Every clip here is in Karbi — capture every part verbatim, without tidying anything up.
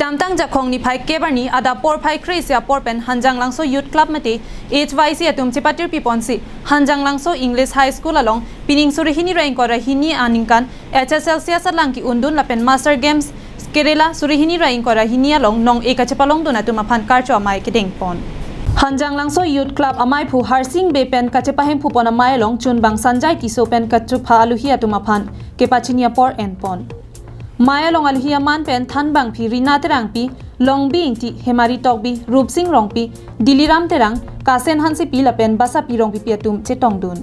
Angtang Jakhong niphai kep arni adap porphai kre-isi apor pen Hanjanglangso Youth Club mate H Y C atum chepatirpi ponsi Hanjanglangso English High School along pining suri hini ra ingkoi ra hini aningkan H S L C asatlang ke-undun lapen Master Games Kerala suri hini ra ingkoi ra hini along nong-e kachepalongdun atum aphan karcho amei kedeng pon. Hanjanglangso Youth Club ameiphu Harsing Bey pen kachepahemphu pon amei along chunbang Sanjay Tisso pen kachepha aluhi atum aphan kepachini apor en pon. Mei along aluhi aman pen thanbangpi Rina Terangpi, Longbi Ingti, Hemari Tokbi, Rupsing Rongpi, Diliram Terang, Kasen Hansepi lapen Basapi Rongpipi atum chetongdun.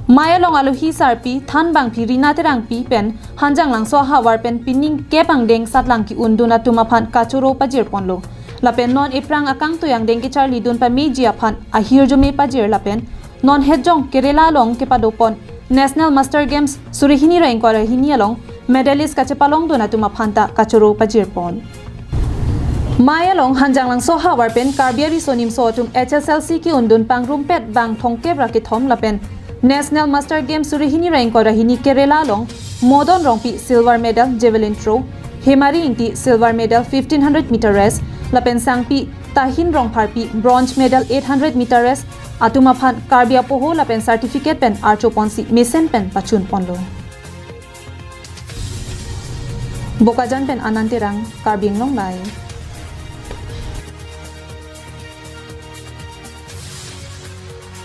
Mei along aluhi sarpi thanbangpi Rina Terangpi pen Hanjanglangso ahavar pen pining kep angdeng satlang ke-undun atum aphan kachoro pajir ponlo. Lapen non ephrang akangtui angdeng kecharlidun pameji aphan ahirjume pajir lapen non hetjong Kerala along kepado pon National Master Games suri hini ra ingkoi ra hini along medalist kachepalongdun atum aphan ta kachoro pajir pon. Mei along Hanjanglangso ahavar pen Karbi ariso nimso atum H S L C ke-undun pangrumpet bang thomkep ra kethom lapen National Master Games suri hini ra ingkoi ra hini Kerala along Modon Rongpi silver medal javelin throw, Hemari Ingti silver medal fifteen hundred meter race, lapen sangpi Tahin Rongpharpi bronze medal eight hundred meter race atum aphan Karbi apoho lapen certificate pen archo ponsi mesen pen pachun ponlo. Bokajan pen Anand Terang, Karbi Anglong Live.